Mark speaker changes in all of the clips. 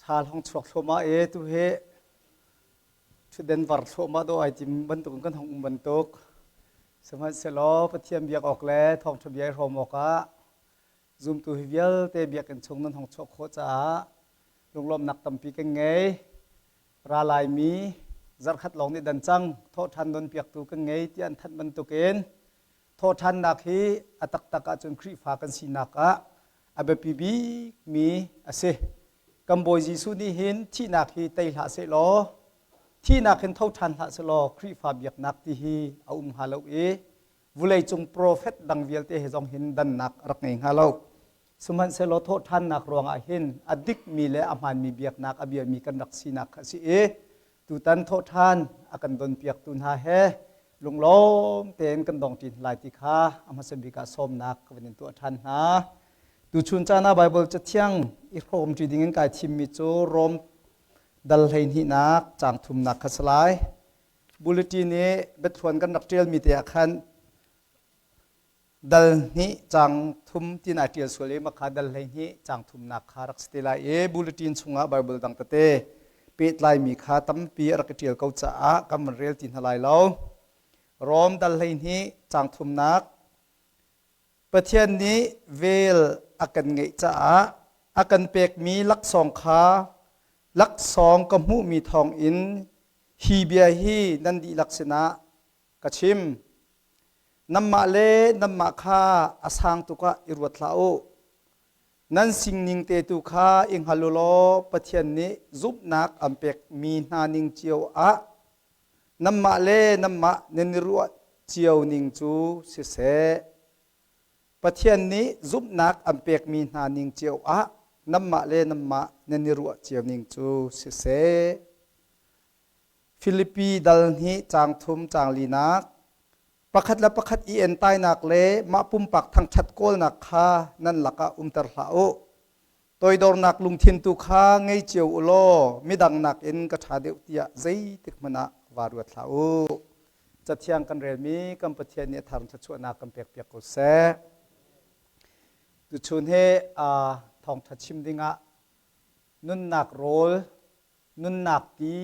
Speaker 1: Thal hong chuak thluahmah e tu he thutden var thluahmah do ai tim bantuk kan hong um bantuk. Sihmanhsehlaw Pathian biak awk le thawngṭha bia i hrawm awkah zumtu hi vialte biakinn chung nan hong chuah khawh caah lunglawmhnak tampi kan ngei. Ra laimi zarhkhat lawng nih dan cang thawhṭhan donpiaktu kan ngei tiah an thanh bantukin Thawhṭhannak hi a taktak ahcun Khrihfa kan sinak ah a biapi bikmi a si. Kan Bawi Jesuh nih hin thihnak hi tei hlah sehlaw, thihnak hin tho ṭhan hlah sehlaw Khrihfa biaknak ti hi a um hnga lo i vuleicung profet dang vialte he zong hin dannak a rak ngei hnga lo. Sihmanhsehlaw thawhṭhannak ruangah hin a dikmi le a hmaanmi biaknak a biami kan rak sinak kha a si i Tutan thawhṭhan a kan donpiaktu hna he lunglawm tein kan dong ṭi lai ti kha a hmasa bik ah sawmnak ka van in tuah ṭhan hna. Tuchun caan ah Baibal Cathiang i hrawm ṭi dingin kai thimmi cu Rom dal hleihnihnak caang thumnak kha si lai. Bulletin i biathluan kan rak ṭialmi te ah khan Dal hnih caang thum tin ai ṭial sual i makha dal 12 caang thumnak kha rak si te lai i bulletin chungah Bible dang tete pehtlaimi kha tampi a rak i ṭial ko caah kan van rel ti hna lai lo. Rom dal 12 caang thumnak Pathian nih vel a kan ngeih caah a kan pekmi laksawng kha laksawng ka hmuhmi thawngin hi bia hi nan dihlak sinah ka chim. Nanmah le nanmah kha a sang tuk ah i ruat hlah u. Nan singning te tu kha i hngal u law Pathian nih zumhnak an pekmi hna ning cio ah nanmah le nanmah nan i ruah cio ning cu siseh. Pathian nih zumhnak an pekmi hna ning cio ah nanmah le nanmah nan i ruah cio ning cu siseh. Filipi dal hnih caang thum caang linak pakhat le pakhat i entainak le mah pumpak thangṭhat kawlnak kha nan lakah umter hlah u. Toidornak lungthin tu kha ngei cio u law midang nakin ka ṭha deuh tiah zeitik hmanh ah vaa ruat hlah u. Cathiang kan relmi kan Pathian nih a thar thluachuahnak kan pekpiak ko seh. Tuchun he thawngṭha chim dingah nunnak rawl nunnak ti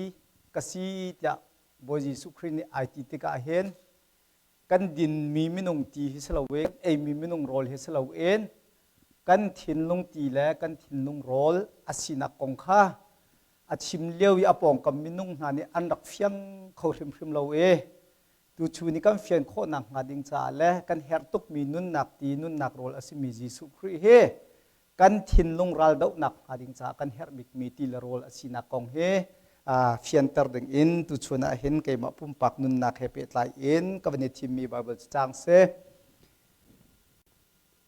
Speaker 1: ka si tiah Bawi Jesuh Khrih nih ai ti tikah hin kan dinmi minung ti hi si loin eimi minung rawl hi si loin kan thinlung ti le kan thinlung rawl a sinak kong kha a chim lio i a pawngkam minung hna nih an rak fiang kho hrimhrim lo i tuchun i kan fian khawhnak hnga ding caah le kan herh tukmi nunnak ti nunnak rawl a simi Jesuh Khrih hi kan thinlung raldohnak hnga ding caah kan herh bikmi ti le rawl a sinak kong hi fianter ding in tuchun ah hin keimah pumpak nunnak he pehtlai in ka van i thimmi Bible cacang si.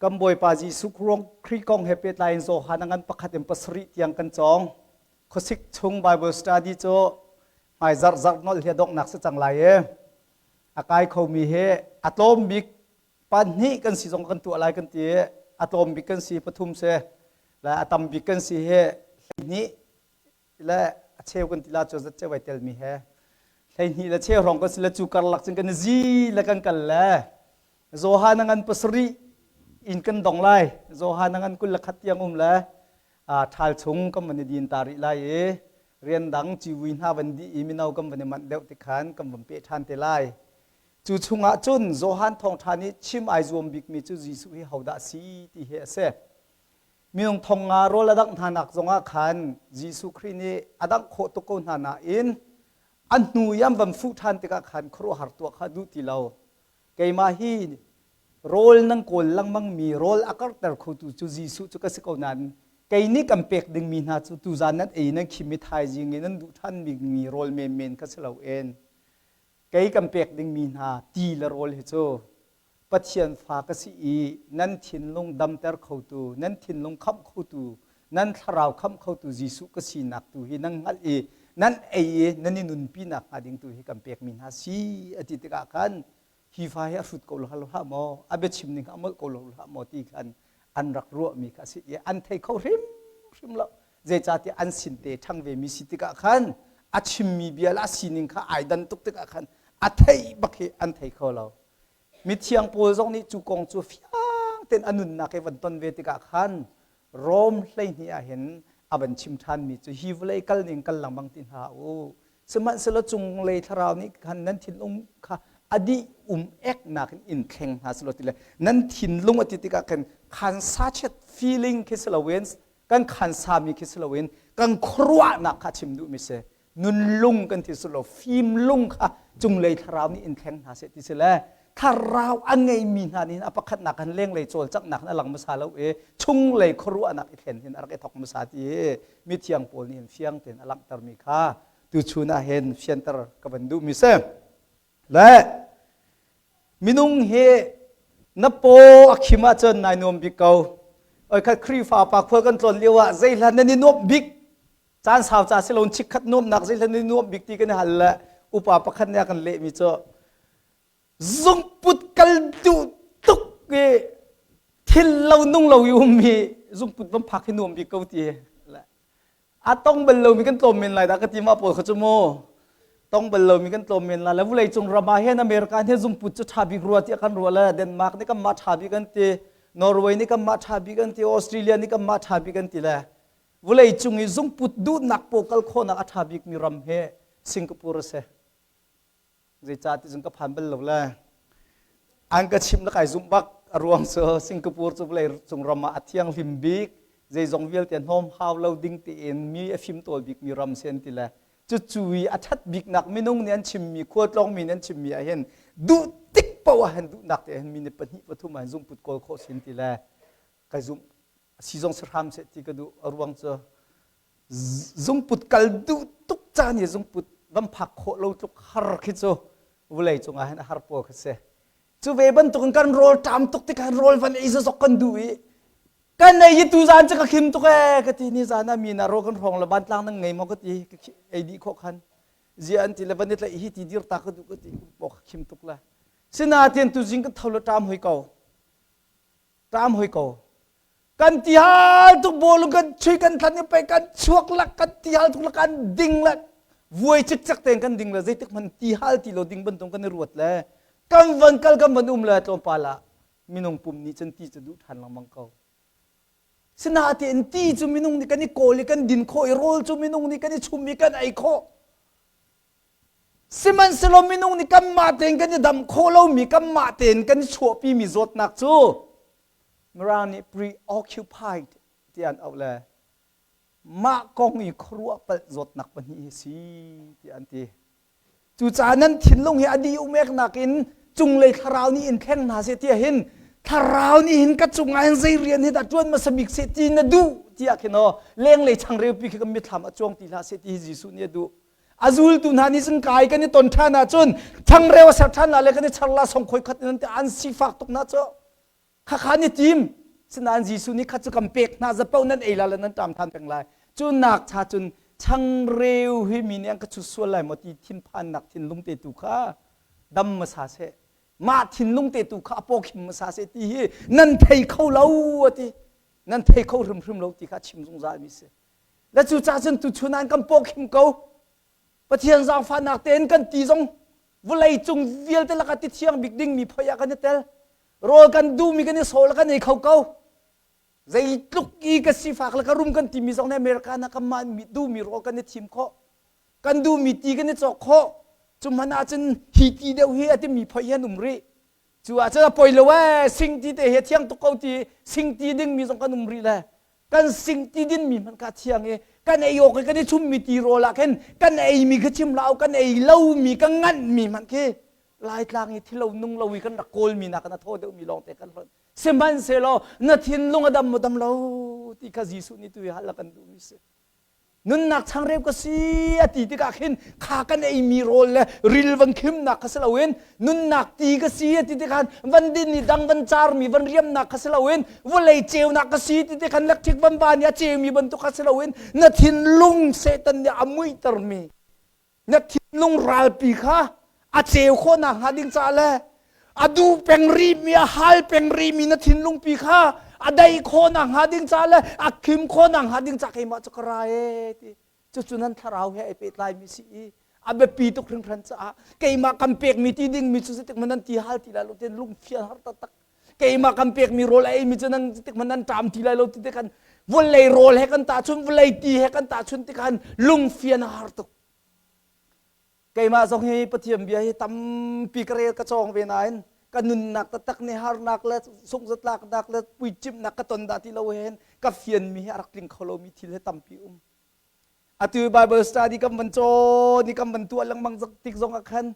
Speaker 1: Kan Bawipa Jesuh Khrih kong he pehtlai in Johan a ngan pakhat in pasarih tiang kan cawng. Khuasik chung Bible study cu hmai zarh zarh nolh hi a donghnak si cang lai i a kai khomi hi a tlawm bik pahnih kan si zong kan tuah lai kan ti i a tlawm bik kan si pathum si le a tam bik kan si hi 12 le a cheu kan ti la cu zat cheu ai telmi he 12 le cheu hrawng kan si le cu karlak cun kan zi le kan kal le Johan a ngan pasarih in kan dong lai Johan a ngan 21 tiang um le ṭhal chung kan van i din ta rih lai i rian dang ciwi hna van dih i mino kan van i manh deuh ti khan kan van peh ṭhan te lai Cu chungah cun Johan thawngṭha nih chim ai zuam bikmi cu Jesuh hi hodah a si ti hi a si. Minung thong nga rawl a dangh hna nak zongah khan Jesuh Khrih nih a dangh khawh tuk ko hna nain a hnu i an van fuh ṭhan tikah khan khuaruahhar tuah kha duh ti lo. Keimah hi rawl nan kawl lengmangmi rawl a karhter khotu cu Jesuh cu ka si ko nain kei nih kan pek dingmi hna cu tuzan nan ei nan khim i thaizing i nan duh ṭhan bikmi rawl menmen kha si loin Kei kan pek dingmi hna ti le rawl hi cu Pathian fa ka si i nan thinlung damter khotu, nan thinlung khamh khotu, nan thlarau khamh khotu Jesuh ka sinak tu hi nan hngalh i nan ei i nan i nunpi nak hnga ding tu hi kan pekmi hna si a ti tikah khan hi fa hi a hrut ko lo hlah maw a biachim ning a molh ko lo hlah maw ti khan an rak ruahmi kha a si i an thei kho hrimhrim lo zeicahtiah an sin te ṭhang vemi si tikah khan a chimmi bia le a sining kha ai dan tuk tikah khan a theih bak hi an thei kho lo mithiang Paul zong nih cu kong cu fiang tein a nunnak i van ton ve tikah khan Rom 12 ah hin a van chim ṭhanmi cu hi vawlei kal ning kal lengmang ti hna u. Sihmanhsehlaw cunglei thlarau nih khan nan thinlung kha a dih um eknak in in thleng hna selaw ti le nan thinlung a ti tikah khan khansachet feeling khi si loin kan khansami khi si loin kan khuaruahnak kha chim duhmi si. Nunlung kan ti si lo fimlung kha cunglei thlarau nih in thleng hna seh ti si le thlarau a ngeimi hna nih a pakhatnak kan lenglei cawlcanghnak in a lang hmasa lo i chunglei khuaruahnak i thlen hin a rak i thok hmasa ti hi mithiang pawl nih hin fiang tein a langhtermi kha tuchun ah hin fianter ka van duhmi si. Le minung hi na paw a khim ahcun nai nuam bik ko. Oi khat Khrihfa pa khual kan tlawn lio ah zeihlan nan i nuamh bik caan sau ca si lo chikkhat nuamnak zeihlan nan i nuamh bik ti kan i hal le upa pakhat nih a kan lehmi cu zungput kal duh tuk i thil lo nung lo i ummi zungput van phak hi nuam bik ko ti a tong bal lomi kan tlawm men lai dah ka ti ma pawl kha cu mu tong bal lomi kan tlawm men lai le vulei cung ram ah hin America hin zungput cu ṭha bik rua tiah kan ruah le Denmark nih kan mah ṭha bik an ti Norway nih kan mah ṭha bik an ti Australia nih kan mah ṭha bik an ti le vulei cung i zungput duhnak paw kal khawhnak a ṭha bikmi ram hi Singapore a si. Zeicah ti cun ka phan bal lo le an ka chimh le kai zumh bak. A ruang cu Singapore cu vawlei cung ram ah a thianghlim bik, zeizong vialte hnawm hau lo ding tein mi a fimtawl bikmi ram si an ti le cucu i a ṭhat biknak minung nih an chimmi khualtlawngmi nih an chimmi ah hin duh tik paoh ah hin duhnak te hin minute pahnih pathum ah hin zungput kawl khawh sin ti le kai zumh si zong si hram seh ti ka duh. A ruang cu zungput kal duh tuk caan i zungput van phak khawh lo tluk har khi cu vawlei cungah hin a har pawl khi si. Cu ve bantukin kan rawl ṭam tuk tikah rawl van ei zazok kan duh i kan ei i tu zan cu ka khim tuk ee ka ti. Ni zan ah mi na rawl kan hrawng le bantlang nan ngei maw ka ti, ei dih khawh khan zia an ti le van i tlaih hi ti dir ta ka duh ka ti, paw ka khim tuk le sinain tu zing ka tho le ṭam hoi ko, ṭam hoi ko. Kan ti hal tuk bawlung kan chui kan thlan i pei kan chuak lak kan ti hal tuk la kan ding le vuai cikcek tein kan ding le zeitik hmanh ti hal ti lo ding bantuk kan i ruat le kan van kal kan van um le tlawmpal ah minung pum nih cun ti cu duh ṭhan lengmang ko. Sinain ti cu minung nih kan i kawl i kan din khawh i rawl cu minung nih kan i chum i kan ei khawh. Sihmanhsehlaw minung nih kanmah tein kan i dam khawh lomi, kanmah tein kan i chuahpimi zawtnak cu Mirang nih preoccupied ti an auh le mah kong i khuaruah palh zawtnak pahnih hi si tiah an ti. Cucaah nan thinlung hi a dih umeknak in cunglei thlarau nih in thleng hna seh tiah hin thlarau nih hin ka cungah hin zei rian hi dah ṭuan hmasa bik seh ti na duh tiah khin aw lenglei changreu pi khi kan mitthlam a cuang ti hlah seh ti hi Jesuh nih a duh. A zultu hna nih cun kai kan i ton ṭhan ahcun changreu a ser ṭhan la le kan i char la song khoi khat in an sifak tuk na cu khakha ni tim. Sinain Jesuh nih kha cu kan pek hna zapo nan ei la le nan ṭam ṭhan peng lai. Cu nak cha cun changreu hi mi nih an ka chut sual lai maw ti thinphannak thinlung te tu kha dam hmasa seh, mah thinlung te tu kha a pawkhim hmasa seh ti hi nan thei kho lo a ti, nan thei kho hrimhrim lo ti kha chim zungzal mi si le cucaah cun tuchun ah kan pawkhim ko. Pathian zaangfahnak tein kan ti zong vawlei cung vialte lakah ti thiang bik dingmi phoi ah kan i tel. Rawl kan duhmi kan i sawl kan ei kho ko. Zeitluk i ka sifak le ka rum kan timi zong nih America na kan mah duhmi rawl kan i thim khawh, kan duhmi ti kan i cawk khawh. Cu hmanh ahcun hi ti deuh hi a timi phoi hi an um rih. Cu ahcun a poi lo ee, sing ti te hi a thiang tuk ko ti sing ti dingmi zong kan um rih le kan sing ti dinmi hmanh kha thiang i kan ei awk i kan i chummi ti rawl ah khin kan eimi kha chim lau kan ei lomi kan nganhmi hmanh khi Laitlang i thilo nung lo i kan rak kawlmi nak in a thaw deuhmi lawngte kan hlonh. Sihmanhsehlaw na thinlung a dam maw dam lo ti kha Jesuh nih tu hi hal a kan duhmi si. Nunnak changreu ka si a ti tikah khin kha kan eimi rawl le ril van khimnak kha si loin nunnak ti ka si a ti tikhan van din i dang van carmi van riamnak kha si loin vawlei ceunak ka si ti tikhan electric van van i a ceumi bantuk kha si loin na thinlung Satan nih a muihtermi na thinlung ralpi kha a ceu khawh nakhnga ding caah le a duh peng rihmi a hal peng rihmi na thinlung pi kha a daih khawh nakhnga ding caah le a khim khawh nakhnga ding caah keimah cu ka ra ee ti. Cucu nan thlarau he ai pehtlaimi si i a biapi tuk hringhran caah keimah kan pekmi ti dingmi cu zeitik hmanh nan ti hal ti lai lo ti lungfian har taktak. Keimah kan pekmi rawl a eimi cu nan zeitik hmanh nan ṭam ti lai lo ti te khan.
Speaker 2: Vawlei rawl he kan tahchun, vawlei ti he kan tahchun tikhan lungfian a har tuk. Keimah zong hi Pathian bia hi tampi ka rel ka cawng ve nain ka nunnak taktak nih harnak le sungzatlaknak le puicimhnak ka ton dah ti lo hen ka fianmi hi a rak tling kho lomi thil hi tampi um. Atu Bible study kan van cawn i kan van tuah lengmang tik zong ah khan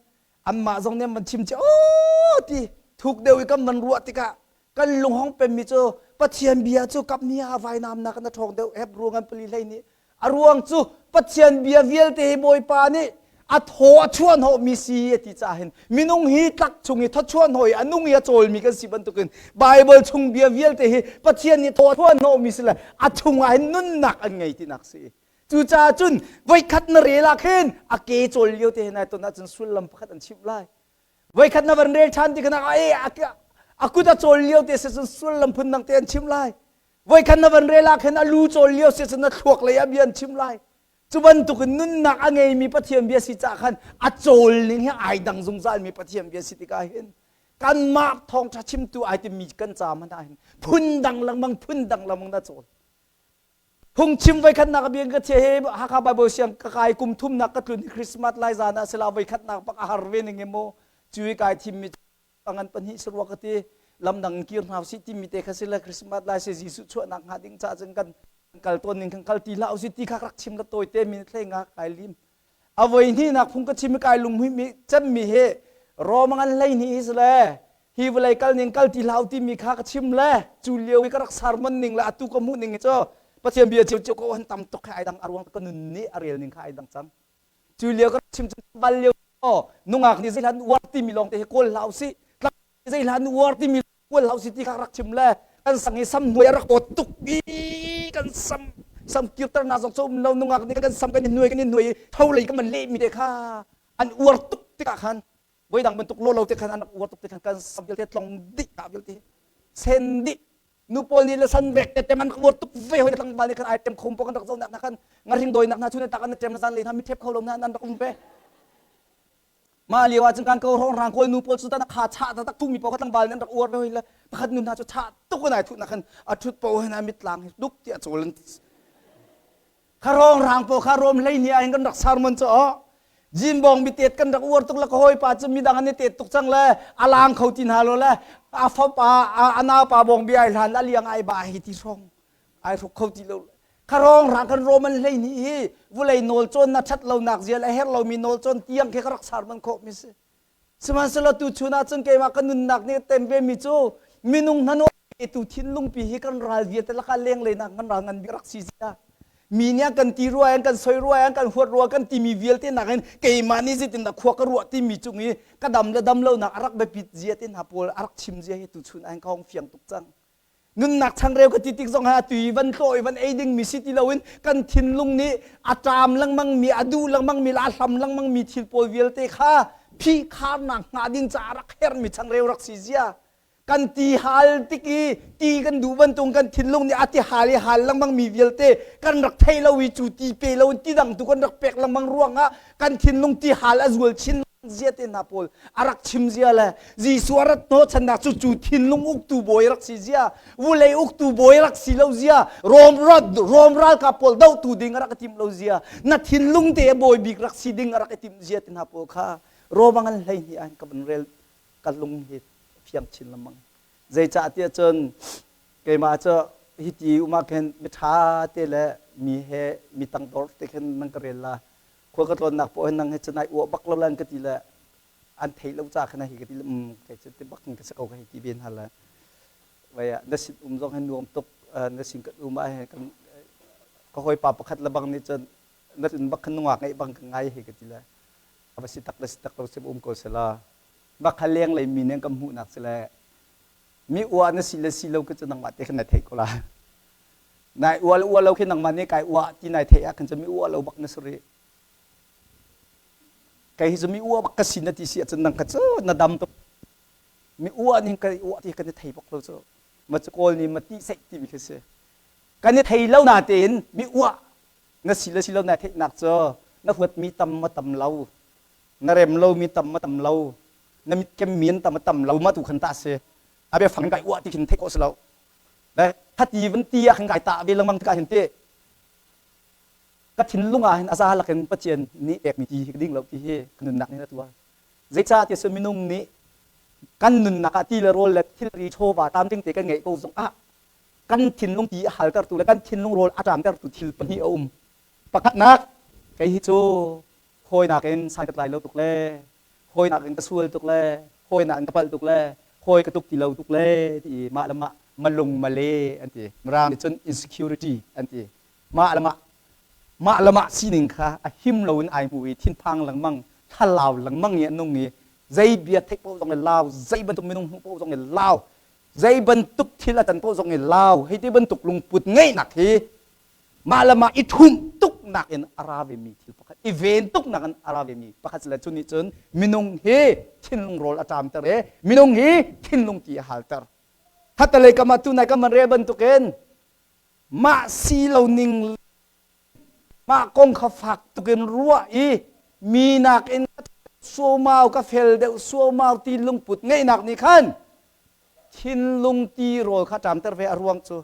Speaker 2: anmah zong nih an van chim ci aw ti thuk deuh i kan van ruah tikah kan lunghong pemmi cu Pathian bia cu kap ni ah vainamnak in a ṭhawng deuh Hebrew ngan pali hlei nih a ruang cu Pathian bia vialte hi Bawipa nih a thaw a chuahhnawhmi si a ti caah hin minung hi tlak chung i thawchuahhnawh i a nung i a cawlmi kan si bantukin Bible chung bia vialte hi Pathian nih thaw a chuahhnawhmi si le a chungah hin nunnak an ngei tinak si. Cucaah cun voikhat na rel ah khin a ke cawl lio te hin ai ton ahcun sullam pakhat an chimh lai. Voikhat na van rel ṭhan ti khan a kut a cawl lio te si cun sullam phun dang te an chimh lai. Voikhat na van rel ah khin a lu cawl lio si cun a thluak lei ah bia an chimh lai. Cu bantukin nunnak a ngeimi Pathian bia si caah khan a cawl ning hi ai dang zungzalmi Pathian bia si tikah hin kanmah thawngṭha chimtu ai timi kan ca hmanh ah hin phundang lengmang phundang lengmang na cawl. Phungchim voikhatnak a bia ka thia he Hakha Bible siang ka kai kum thumnak ka tlun i Christmas lai zan ah sila voikhatnak bak a har ve ning emaw cu i kai thimmi ngan pahnih sarua ka ti lamdang kir hna usih timi te kha si le Christmas lai si Jesuh chuahnak hnga ding ca cun kan kal tawn ning kan kal ti hlah usih ti kha rak chim la tawi te mi thlei nga kai lim a voi hnih nak phung ka chim kai lung mi cem mi hi Rome ngan hlei hnih hi le hi vawlei kal ning kal ti hlah timi kha ka chim le cu lio i ka rak sermon ning le atu ka hmuh ning cu Pathian bia cio cio ko han tam tuk ai dang a ruang ka nun nih a rel ning kha ai dang cang Cu lio ka chim cu bal lio nungak nih zeihlan uar timi lawng te hi kawl hlah usih tlang zeihlan uar timi kawl hlah usih ti kha rak chim le kan sang i sam hnuai a rak awt tuk i kan sam sam kirter nak zong cu um lo nungak nih kan sam kan i hnuai kan i hnuai i tho lei kan van leh mi te kha an uar tuk tikah khan voidang bantuk lo lo te khan an rak uar tuk te khan kan sam vialte tlong dih ka vialte sen dih Nu pawl nih le san vek te tem an uar tuk ve hoi tlangval nih khan ai tem khom po kan rak zoh nak na khan ngahring dawi nak hna chun tak an tem zan le hna mi thep kho lo na nan rak um ve ma lio ah cun kan ko rong rang kawl nu pawl cu ta kha cha ta tak tu mi pawl kha tlangval nan rak uar ve hoi le pakhat nu hna cu cha tuk an ai thut na khan a thut po hna mit tlang hi duk ti a chawl Kha rong rang pawl kha rom hlei ni ah hin kan rak sermon cu aw. Jimbong mi tet kan rak uar tuk le ka hawipa cu midang an i tet tuk cang le a lang kho ti hna lo le a fapa a naupa bong bia ai hlan a liang ai ba hi ti hrawng ai hruk kho ti lo. Kha rong rang kan rom an hlei ni hi vulei nawl cawn na that lo nak zial a her lomi nawl cawn tiang khi ka rak sermon khawh mi si. Sihmanhsehlaw tuchun ah cun keimah ka nunnak nih a tem vemi cu minung hna tu thinlungpi hi kan ral vialte lakah lenglei nak kan ral ngan bik rak si zia. Mi nih an kan ti rua an kan soi rua an kan huat rua kan timi vialte nak in keimah nih zeitindah khua ka ruah timi cung i ka dam le dam lonak a rak biapit zia te hna pawl a rak chim zia hi tuchun ah hin ka hong fiang tuk cang. Nunnak changreu ka ti tik zong ah atu i van tlawh i van ei dingmi si ti loin kan thinlung nih a ṭam lengmangmi, a duh lengmangmi le a hlam lengmangmi thil pawl vialte kha phihkharnak hnga ding caah rak herhmi changreu rak si zia. Kan ti hal tik i ti kan duh bantuk kan thinlung nih a ti hal i hal lengmangmi vialte kan rak thei lo i cu ti pe loin ti dang tu kan rak pek lengmang ruangah kan thinlung ti hal a zual chin zia te hna pawl a rak chim zia le Jesuh a rat hnawhchannak cu cu thinlung uktu bawi rak si zia vulei uktu bawi rak si lo zia Rom Rom ralkap pawl dohtu ding a rak i timh lo zia na thinlung te a bawi bik rak si ding a rak i timh zia te hna pawl kha Rom a ngan 12 ah ka van rel ka lung hi fiang chin lengmang zeicah tiah cun keimah cu hiti um ah khin miṭha te le mi he mi tangdor te khin nan ka rel la khua ka tlawnnak poh hin nang he cun ai uah bak lo lan ka ti le an thei lo ca khan hi ka ti le um kei cu ti bak in ka si ko ka hei ti ve hna le vai ah na sin um zong hin nuam tuk na sin kan um ah hin kan ka hawipa pakhat le bang nih cun na sin bak khan nungak ngeih bang ka ngai hei ka ti le ava si tak le si tak lo si um ko sela bak kha leng lei mi nih kan hmuhnak si le mi ua na si le si lo ka cu nangmah te khan na theih ko la Nai ua le ua lo khi nangmah nih kai ua ti nai theih ah khan cu mi ua lo bak na si rih. Kei hi cu mi ua bak ka si na ti si ahcun nang kha cu na dam tuk. Mi ua ning ka ua ti kan i thei bak lo cu. Ma cu kawl nih ma ti seih timi khi si. Kan i thei lo na tein mi ua na si le si lo na theihnak cu na huat mi tam ma tam lo na rem lo mi tam ma tam lo na mit kem mi an tam ma tam lo ma tu khan ta si. A biafang kai ua ti khin theih khawh si lo.
Speaker 1: Khati van ti ah khan kai tah ve lengmang tikah hin ti ka thinlung ah hin a za lakin Pathian nih pekmi ti hi ka ding lo ti hi ka nunnak nih a tuar. Zeicah ti cun minung nih kan nunnak ah ti le rawl le thilri chawva tlamtling te kan ngeih ko zong ah kan thinlung ti a haltertu le kan thinlung rawl a ṭamtertu thil pahnih a um. Pakhatnak, kei hi cu hawi nakin san ka tlai lo tuk le hawi nakin ka sual tuk le hawi nakin ka palh tuk le hawi ka tuk ti lo tuk le ti mah le mah malung male an ti. Mirang nih cun insecurity an ti. Mah le mah mah le mah sining kha a him loin ai hmu i thinphang lengmang, thlalau lengmang i a nung i zei bia theih paoh zong i lau, zei bantuk minung hmuh paoh zong i lau, zei bantuk thil a can paoh zong i lau, hei ti bantuk lungput ngeihnak hi mah le mah i ṭhumh tuknak in a ra vemi thil pakhat, i ven tuknak in a ra vemi pakhat le cu nih cun minung hi thinlung rawl a ṭamter i minung hi thinlung ti a halter. Khattelei kam ah tunai kan van rel bantukin mah si lo ning mah kong kha fak tukin ruah i mi nakin suaumau ka fel deuh suaumau ti lungput ngeihnak nih khan thinlung ti rawl kha ṭamter ve. A ruang cu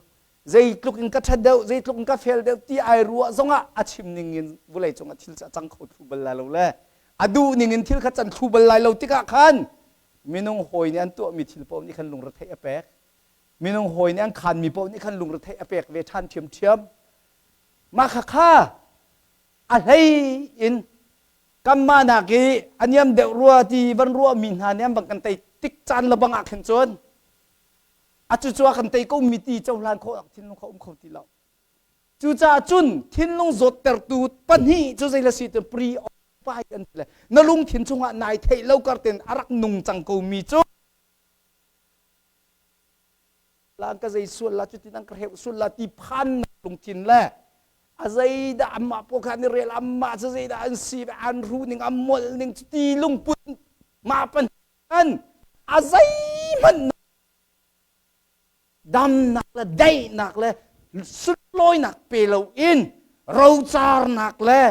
Speaker 1: zeitluk in ka ṭhat deuh, zeitluk in ka fel deuh ti ai ruah zongah a chim ning in vawlei cungah thil cu a cang kho thlu bal lai lo le a duh ning in thil kha can thlu bal lai lo tikah khan minung hawi nih an tuahmi thil paoh nih khan lungretheih a pek, minung hawi nih an khanmi paoh nih khan lungretheih a pek ve ṭhan ṭhiamṭhiam. Mah khakha a hlei in kanmah nak i a niam deuh rua ti van ruahmi hna nih an bang kan tei tik caan le bang ah khin cun a cucu a kan tei ko mi ti cohlan khawh thinlung kha um kho ti lo. Cucaah cun thinlung zawttertu pahnih cu zei le si ti pre pai an ti le na lungthin chungah nai theih lo kar ten a rak nung cang ko mi cu la ka zei sual la cutin an ka hreuh sual la ti phan lungthin le a zeidah amah pawl kha an i rel, amah cu zeidah an si, an ru ning, an molh ning, ti lungput mah pan an a zeihmanh damnak le daihnak le sunlawinak pe loin rocarnak le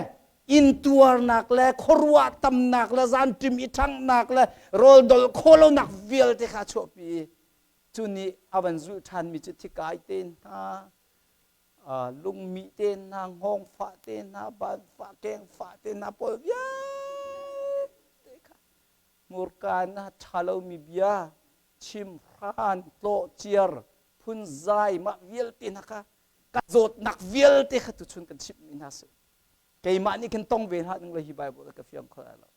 Speaker 1: intuarnak le khuaruah tamnak le zanṭim i ṭhanghnak le rawldol khawhlonak vialte kha a chuahpi i cu nih a van zulh ṭhanmi cu thikai te hna, lungmih te hna, hngawngfah te hna, banfah, kengfah te hna pawl vialte kha hmurka in a ṭha lomi bia chim hran tlawh ciar phunzai mah vialte hna kha ka zawtnak vialte kha tuchun kan chimhmi hna si. Keimah nih khin tong ve hlah ning law hi Bible ka fiang kho lai lo.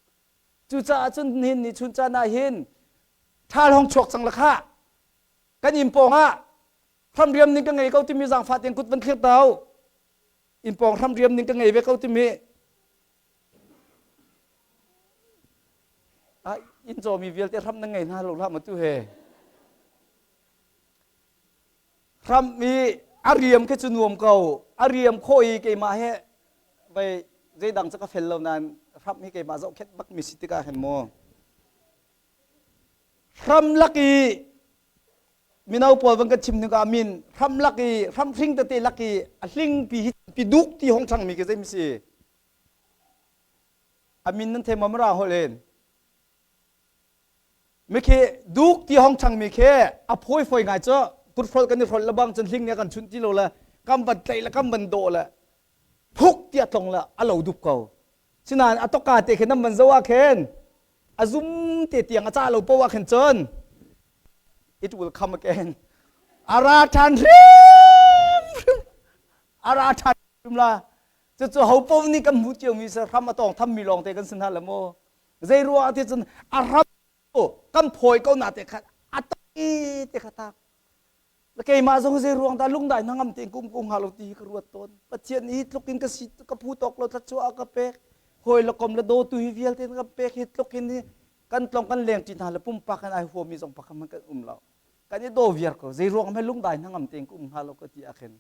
Speaker 1: Cucaah cun nihin ni chun caan ah hin ṭhal hong chuak cang la khah, kan inn pawng ah hramriam ning ka ngei ko timi zaangfah tein kut van thlir tau. Inn pawng hramriam ning ka ngei ve ko timi inn cawmi vialte hram na ngei hna lo hlah ma tu he. Hram i a riam khi cu nuam ko, a riam khawh i keimah he vei zeidang cu ka fel lo nain hram hi keimah zohkhenh bak mi si tikah hin mu hram lak i mino pawl van kan chim tikah min hram lak i hram hring tete lak i a hling pi hi pi duk ti hong chang mi khi zei mi si a min nan thei ma mara holh in Mikhi duk ti hong changmi khi a phawi fawi ngai cu kut hrolh kan i hrolh le bang cun hling nih a kan chunh ti lo le kam van tlaih le kam van dawh le phuk tiah tlong le a lo dup ko. Sinain a toka te khi nam van zoh ah khin a zum te tiang a cah lo poah ah khin cun it will come again. A ra ṭhan hrimhrim. A ra ṭhan hrim la. Cucu ho paoh nih kan hmuh ciomi si hram a tawng thammi lawng te kan si hna le mu. Zei ruang ti cun a ram kan phawi ko na te kha a toi te kha tak. Keimah zong zei ruang dah lungdai hnangam tein kum ko hnga lo ti hi ka ruat tawn. Pathian hi tluk in ka si ka phu tawk lo thluachuah a ka pek. Hawi le kom le dawtu hi vialte ka pek hi tluk in hi kan tlong kan leng ṭi hna le pumpak kan ai huami zong pakhat hmanh kan um lo. Kan i daw viar ko. Zei ruang hme lungdai hnangam tein ka um hnga lo ka ti ah khin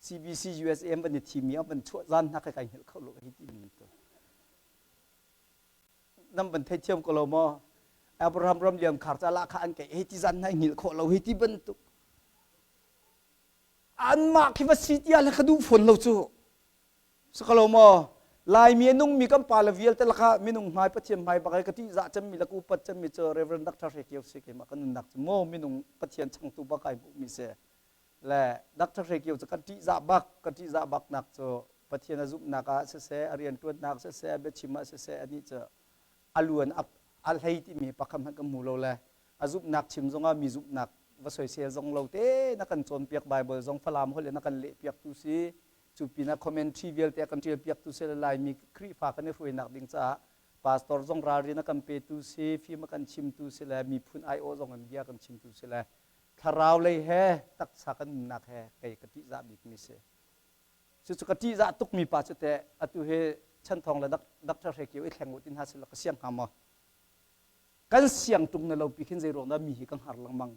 Speaker 1: CBC USA an van i thimi an van chuah zan hna kai kai hngilh kho lo hi ti mi tu. Nam van theithiam ko lo maw? Abraham ram liam khar ca lah kha an kei hei ti zan hna hngilh khawh lo hei ti bantuk. Anmah khi va si tia le ka duh fawn lo cu. Sakalo maw? Laimi a nungmi kan pa le vialte lakah minung hmai Pathian hmai bak ka ṭihzah cemmi le ka upat cemmi cu Reverend Dr. Hre Kio si keimah ka nunnak cu maw minung Pathian changtu bak ai hmuhmi si. Le Dr. Hre Kio cu kan ṭihzah bak, ka ṭihzah bak nak cu Pathian a zumhnak ah siseh, a rianṭuannak siseh, a biachim ah siseh, anih cu a luan a hlei timi pakhat hmanh kan hmu lo le a zumhnak chim zongah mi zumhnak va soisel zong lo te na kan cawnpiak Bible zong Falam holh in na kan lehpiaktu si cu pinah commentary vialte a kan ṭialpiaktu si le Laimi Khrihfa kan i hruainak ding caah pastor zong ralrin a kan petu si fim a kan chimtu si le miphun aiawh zong in bia kan chimtu si le thlarau lei he taksa kan nunnak he kei ka ṭihzah bikmi si. Cucu ka ṭihzah tukmi pa cu teh atu hi Chanthawng le Dr. Hre Kio i thleng u ti hna sila ka siang hnga maw? Kan siang ṭung na lo pi khin zei ruang dah mi hi ka hngar lengmang.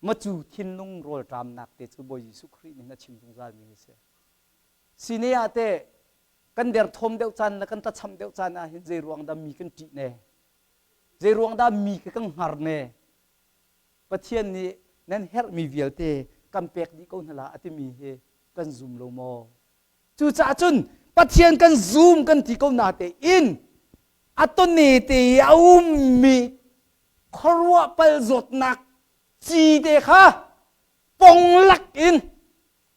Speaker 1: Macu thinlung rawlṭamnak te cu Bawi Jesuh Khrih nih a chim zungzal mi hi si. Sine ah teh kan derthawm deuh caan le kan tlacham deuh caan ah hin zei ruang dah mi kan ṭih ne? Zei ruang dah mi ka kan hngar ne? Pathian nih nan herhmi vialte kan pek dih ko hna la a timi hi kan zum lo maw?
Speaker 2: Cucaah cun Pathian kan zum kan ti ko na tein a tone te i a ummi khuaruah pal zawtnak ci te kha ponglak in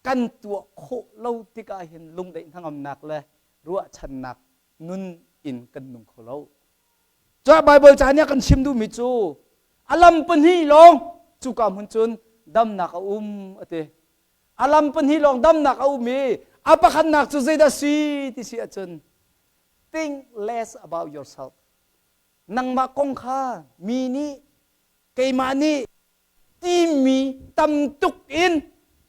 Speaker 1: kan tuah khawh lo tikah hin lungdaih hnangamnak le ruahchannak nun in kan nung kho lo.
Speaker 2: Cuah Baibal ca nih a kan chim duhmi cu a lam pahnih lawng cuka hmun cun damnak a um a ti. A lam pahnih lawng damnak a um i a pakhatnak cu zeidah si ti si ahcun
Speaker 1: think less about yourself. Nangmah kong kha mi nih
Speaker 2: keimah nih timi tam tuk in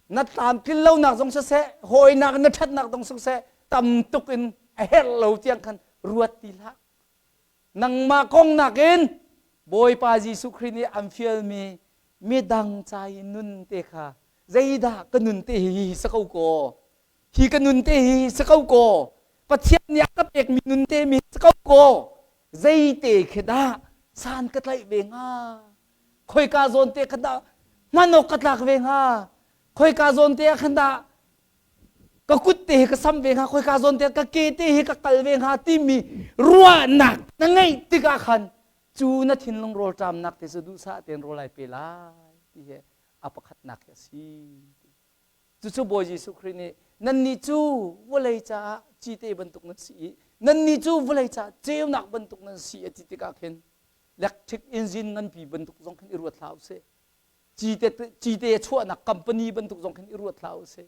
Speaker 2: na tlamtlin lonak zong siseh hawinak na ṭhatnak zong siseh tam tuk in a herh lo tiang khan ruat ti hlah. Nangmah kong nakin Bawipa Jesuh Khrih nih an fialmi midang ca i nun te kha zeidah ka nun te hi si ko kaw hi ka nun te hi si ko kaw Pathian nih a ka pekmi nun te mi si ko kaw zeite khi dah san ka tlaih ve hnga khoika zawn te kha dah hman awk ka tlak ve hnga khoika zawn te ah khan dah ka kut te hi ka sam ve hnga khoika zawn te ka ke te hi ka kal ve hnga timi ruahnak na ngeih tikah khan
Speaker 1: cu na thinlung rawlṭamnak te cu duhsah tein rawl ai pe lai ti hi a pakhatnak hi a si. Cucu Bawi Jesuh Khrih nih nannih cu vawlei caah cite bantuk nan si i nannih cu vawlei caah ceunak bantuk nan si a ti tikah khin electric engine nganpi bantuk zong khin i ruat hlah usih. Cite cite chuahnak company bantuk zong khin i ruat hlah usih.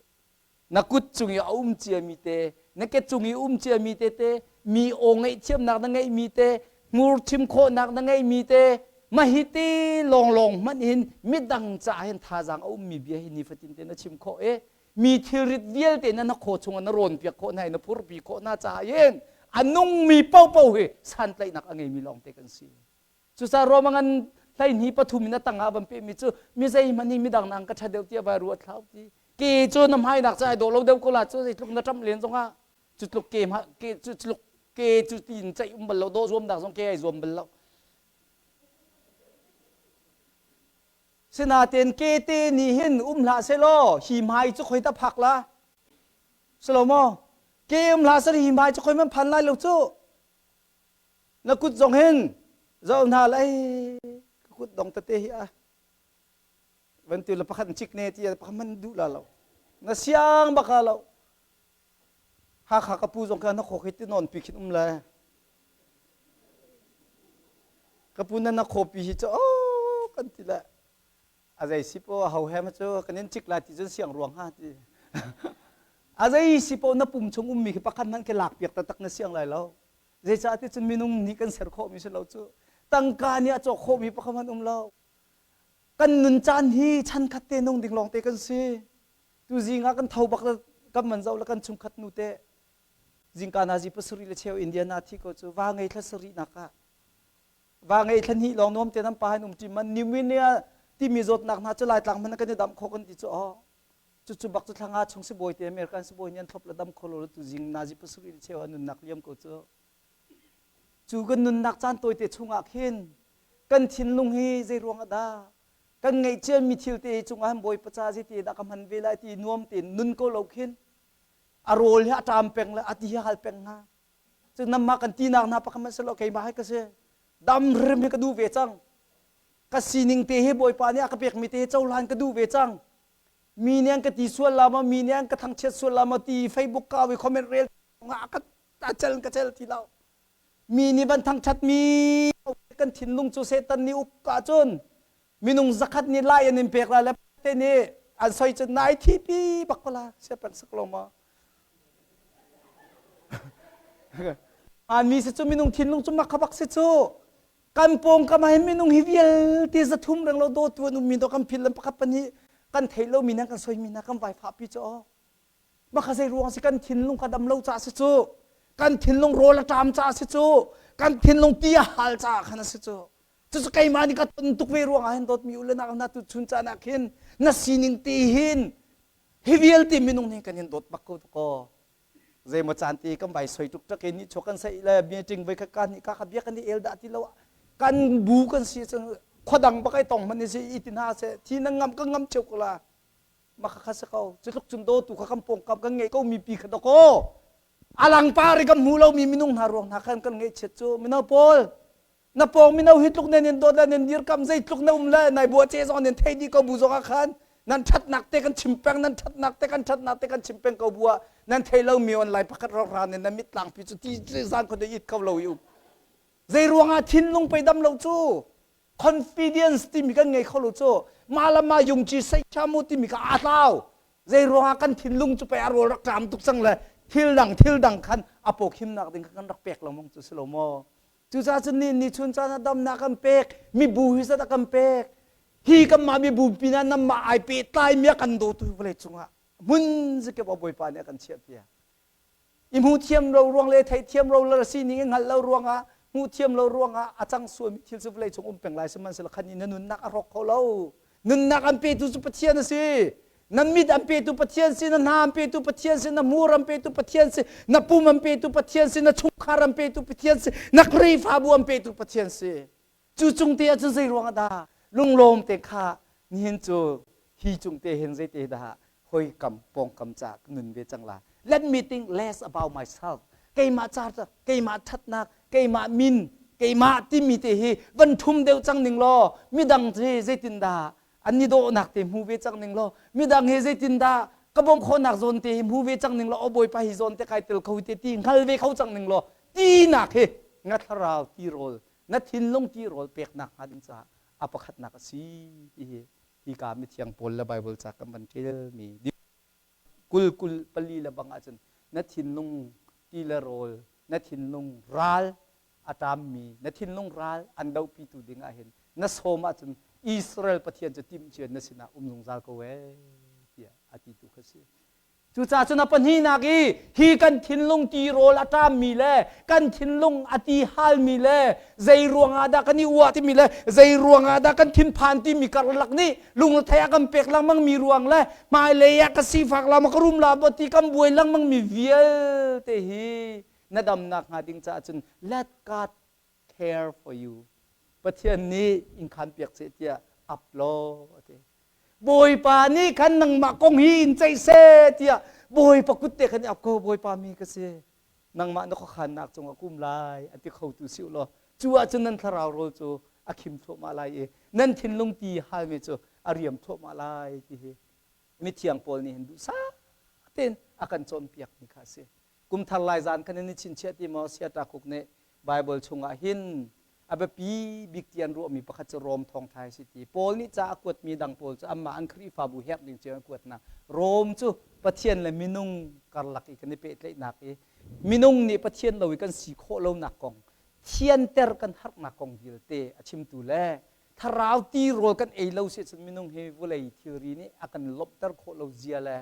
Speaker 1: Na kut cung i a um ciami te, na ke cung i um ciami te te, mi aw ngaihthiamnak na ngeihmi te, hmur chim khawhnak na ngeihmi te, mah hi te lawnglawng hmanh hin midang caah hin thazaang a ummi bia hi nifatin te na chim khawh i mi thilrit vialte na na khaw chungah na rawnpiak khawh hna i na phurpi khawh hna caah hin a nungmi paohpaoh hi santlaihnak a ngeimi lawngte kan si. Cucaah Roma ngan 12 pathum in a tangah van pehmi cu mi zeihmanh hi midang nang ka ṭha deuh tiah vai ruat hlah ti. Ke cu na hmainak cu ai dawh lo deuh ko la cu zeitluk na ṭamh len zongah cu tluk ke ke cu tluk ke cu tiin ceih um bal lo dawh zuamnak zong ke ai zuam bal lo.
Speaker 2: Sinain ke te nih hin um hlah selaw hi hmai cu khoi ta phak la. Silo maw? Ke um hlah selaw hi hmai cu khoi man phan lai lo cu.
Speaker 1: Na kut zong hin zoh hna lai ka kut dong tete hi a van tu le pakhat cik ne ti pakhat man duh la lo na siang baka lo Hakha ka pu zong kha na khok hi ti non pi khin um le ka pu na na khopi hi cu oh kan ti le a zei si po ho he ma cu kan in cik la ti cun siang ruang ha ti a zei si po na pum chung ummi khi pakhat hmanh khi lak piak taktak na siang lai lo Zeicahtiah cun minung nih kan ser khawhmi si lo cu. Tangka nih a cawk khawhmi pakhat hmanh um lo.
Speaker 2: Kan nun caan hi chan khat te nung ding lawngte kan si.
Speaker 1: Tu zing ah kan tho bak kan man zoh le kan chungkhat nu te zingka nazi pasarih le cheu Indiana thi ko cu va ngei thla sarih nak ah va ngei thla hnih lawng nuam te nan pa hin um ṭi man pneumonia timi zawtnak hna cu laitlang hmanh kan i damh khawh kan ti cu oh cucu bak cu thla nga chung sibawi te American sibawi nih an thlop le dam kho lo tu zing nazi pasarih le cheu ah nunnak liam ko cu
Speaker 2: cu kan nunnak caan tawite chungah khin kan thinlung hi zei ruang ah dah kan ngeihciami thil te cungah hin Bawipa ca zeiti dah ka hman ve lai ti nuam tein nun ko lo khin
Speaker 1: a rawl hi a ṭam peng le a ti hi hal peng hnga cu namah kan tinak hna pakhat hmanh silo keimah hi ka si dam hrim hi ka duh ve cang ka sining te hi Bawipa nih a ka pekmi te hi cohlan ka duh ve cang.
Speaker 2: Mi nih an ka ti sual la maw, mi nih an ka thangchiat sual la maw ti Facebook kau i comment rel ah ka cel ka cel ti lo. Mi nih van thangṭhat mi kan thinlung cu Satan nih uk ahcun minung zakhat nih lai an in pek lai le te nih an soi cun nai thipi bak ko la sia peng sak lo ma. An mi si cu minung thinlung cu mak bak si cu. Kan pawngkam ah hin minung hi vialte 300 reng lo dawtu an ummi do kan phil lan pakhat pahnih kan theih lo mi nan kan soi mi na kan vai fahpi cu aw. Maka zei ruang si kan thinlung kha dam lo ca si cu. Kan thinlung rawl a ṭam ca si cu. Kan thinlung ti a hal ca khan a si cu. Cucu keimah nih ka ton tuk ve ruang ah hin dawtmi u le nau hna tu chun caan ah khin na sining ti hin hi vialte minung nih kan in dawt bak ko ko. Zeimaw caan te kan vai soi tuk tak in ni chuak kan sei le meeting voi khat ka ni ka kha bia kan i el dah ti lo kan bu kan si cun khuadang bak ai tong man si i tin ha se thi na ngam ka ngam cheu ko la ma kha kha se ko cu tluk cun do tu kha kan pawngkam kan ngei ko mi pi kha doko alang pari kan hmu lo mi minung hna ruang hna khan kan ngeih chiat cu mino pawl na pawng mino hi tluk nen in dawt le nan dirkam zei tluk na um le nai bua che zong nan thei dih ko bu zong ah khan nan thatnak te kan chim peng nan thatnak te kan thatnak te kan chim peng ko bu ah nan thei lo mi online pakhat rak ra nen nan mit tlang pi cu ti zan ko it kho lo i zei ruangah thinlung pei dam lo cu confidence timi kan ngei kho lo cu mah le mah yungci sei mu timi ka aa tlau zei ruangah kan thinlung cu pei a rawl rak ṭam tuk cang le thil dang thil dang khan a pawkhimnak ding kha kan rak pek lengmang cu si lo maw? Cucaah cun ni ni chun caan ah damnak kan pek, mibu hi zat a kan pek. Hi kanmah mibu pinah nanmah ai pehtlaimi a kan dawtu vawlei cungah hmun zakip ah Bawipa nih a kan chiahpiak. I hmu thiam lo ruang le theih thiam lo le sining i hngalh lo ruangah hmuh thiam lo ruangah a cang sualmi thil cu vawlei cung um peng lai sihmanhsehlaw khan i na nunnak a rawk kho lo. Nunnak an petu cu Pathian a si. Na mit an petu Pathian si, na hna an petu Pathian si, na hmur an petu Pathian si, na pum an petu Pathian si, na chungkhar an petu Pathian si, na Khrihfabu an petu Pathian si. Cu cung te ahcun zei ruang ah dah lunglawm te kha nihin cu hi cung te hin zeite dah hawi kam pawngkam ca nun ve cang la. Let me think less about myself. Keimah ca keimah ṭhatnak keimah min keimah timi te hi van ṭhum deuh cang ning law midang hi zeitindah an i dawhnak te hmu ve cang ning law midang hi zeitindah ka bawmh khawhnak zawn te hi hmu ve cang ning law aw bawipa hi zawn te kai tel kho te ti hngal ve kho cang ning law tinak hi na thlarau tirawl na thinlung tirawl peknak hnga ding caah a pakhatnak a si ti hi hika mithiang Paul le Bible ca kan van ṭialmi 20 24 le bang ahcun na thinlung ti le rawl na thinlung ral a ṭammi na thinlung ral an dohpitu ding ah hin na sawm ahcun Israel Pathian cu timhcia na sinah um zungzal ko ee tiah a ti tu kha si. Cucaah cun a pahnihnak i hi kan thinlung tirawl a ṭammi le kan thinlung a ti halmi le zei ruangah dah kan i uah timi le zei ruangah dah kan thinphan timi karlak nih lungrethei a kan pek lengmang mi ruang le hmailei ah ka sifak la ma ka rum la maw ti kan buai lengmang mi vialte hi na damnak hnga ding caah cun let God care for you. Pathian nih in khan piak seh tiah ap law a ti. Bawipa nih khan nangmah kong hi in ceih seh tiah Bawipa kut te khan i ap ko Bawipa mi ka si. Nangmah na khuakhannak cungah ka um lai a ti khotu si u law cu ahcun nan thlarau rawl cu a khim thluahmah lai i nan thinlung ti halmi cu a riam thluahmah lai ti hi mithiang Paul nih hin duhsah tein a kan cawnpiakmi kha a si. Kumthar lai zan khan in i chinchiah ti maw Siata Kuk nih Bible chungah hin a biapi bik ti an ruahmi pakhat cu Rom thawngṭha si ti. Paul nih ca a kuatmi dang pawl cu anmah an Khrihfabu herh ding cio an kuatnak. Rom cu Pathian le minung karlak i kan i pehtlaihnak i minung nih Pathian lo i kan si khawh lonak kong, thianter kan harnak kong vialte a chimtu le thlarau tirawl kan ei lo si cun minung hi vawlei thilri nih a kan lawmhter khawh lo zia le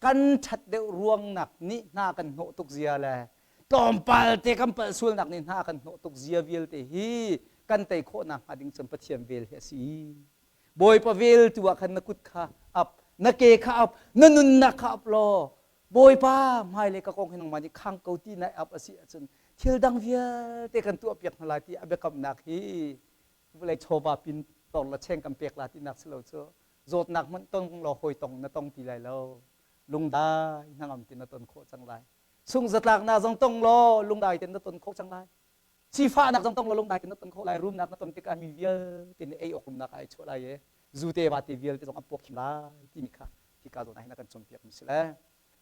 Speaker 2: kan ṭhat deuh ruangnak nih hna kan hnawh tuk zia le tlawmpal te kan palh sualnak nih hna kan hnawh tuk zia vialte hi kan tei khawhnak hnga ding cun Pathian vel hi a si. Bawipa vel tu ah khan na kut kha ap, na ke kha ap, na nunnak kha ap law Bawipa hmailei ka kong hi nangmah nih khang ko ti nai ap a si ahcun thil dang vialte kan tuahpiak hna lai ti a biakamnak hi vawlei chawva pin tor la cheng kan pek la tinak si lo cu zawtnak hmanh tong law hawi tong na tong ti lai lo lungdai hnangam ti na ton khawh cang lai sung zatlaknak zong tong law lungdai ten na ton khawh cang lai sifahnak zong tong law lungdai ten na ton khawh lai rumnak na ton tikah mi vialte nih ei awk rumnak ai chuah lai e zu te va te vialte zong an puak khim lai timi kha.
Speaker 1: Hika zawn ah hin a kan cawnpiak mi si le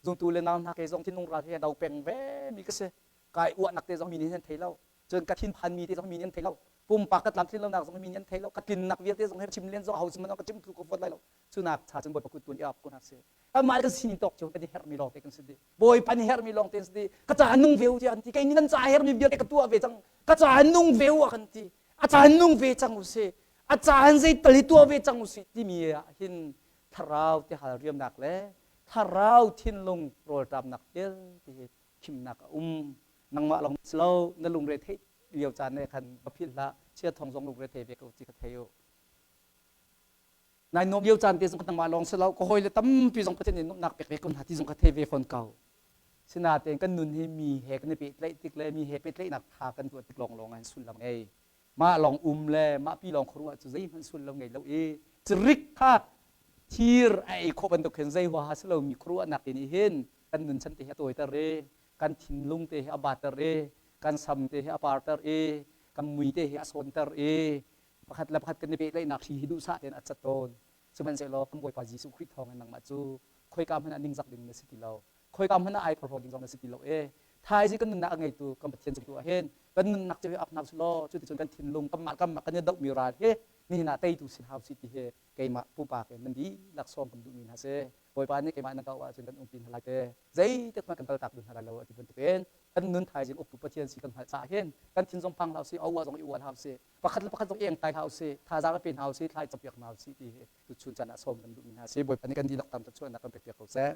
Speaker 1: zumtu le nau hna kei zong thinlung ral hi do peng ve mi ka si. Kai uahnak te zong mi nih an thei lo. Cun ka thinphan mi te zong mi nih an thei lo. Pumpak ka tlamtlin lonak zong mi nih an thei lo. Ka tlinnak vialte zong he chim len zong ho hmanh ka chim thlu ko fot lai lo. Cunak cha cun Bawipa kut tuan i ap ko hna sih. Amah kan sining tawk cio kan i herhmi lawng te kan si dih. Bawipa nih herhmi lawng te kan si dih. Ka ca nung ve u tiah an ti. Kei nih nan ca herhmi vialte ka tuah ve cang. Ka ca nung ve u a kan ti. A ca nung ve cang u sih. A ca zei tal hi tuah ve cang u sih timi ah hin thlarau ti hal riamnak le thlarau thinlung rawlṭamnak vialte hi khimnak a um. Nangmah lawng si lo, na lungre theih lio caan ne khan va philh hlah. Chia thong zong lungre thei ve ko ti kha thei u. Nai nuam lio caan te zong nangmah lawng si lo, ka hawile tampi zong Pathian nih nuamhnak pek ve ko hna ti zong ka thei ve fawn ko. Sinain kan nun hi mi he kan i pehtlaih tik le mi he pehtlaihnak tha kan tuah tik lawnglawng ah hin sullam ngei. Mah lawng um le mah pi lawng khuaruah cu zeihmanh sullam ngei lo i cirik kha thir a ei khawh bantuk khin zei huaha si lomi khuaruahnak te nih hin kan nun chan te hi a tawiter i kan thinlung te hi a batter i kan sam te hi a parter i kan mui te hi a sawnter i pakhat le pakhat kan i pehtlaihnak hri hi duhsah tein a cat tawn. Sihmanhsehlaw kan Bawipa Jesuh Khrih thawngin nangmah cu khoika hmanh ah ningzak ding na si ti lo. Khoika hmanh ah ai phorhlaw ding zong na si ti lo e. Thaizing kan nunnak a ngeitu kan Pathian cung tu ah hin kan nunnak cu hi ap hna usih law cuticun kan thinlung kanmah kanmah kan i dohmi ral hi nihin ah teitu si hau si ti hi keimah pupak in nan dihlak sawm kan duhmi hna si. Bawipa nih keimah nan ka auh ahcun kan umpi hna lai te. Zeitik hmanh kan kaltak duh hna lai lo a ti bantukin kan nun thaizing uktu Pathian si kan hngalh caah hin kan thin zong phang hlah usih, a uah zong i uah hlah usih. Pakhat le pakhat zong i engtai hlah usih, thazaang i pe hna usih, thla i campiak hna usih ti hi tuchun caan ah sawm kan duhmi hna si. Bawipa nih kan dihlak tam chuahnak kan pekpiak ko seh.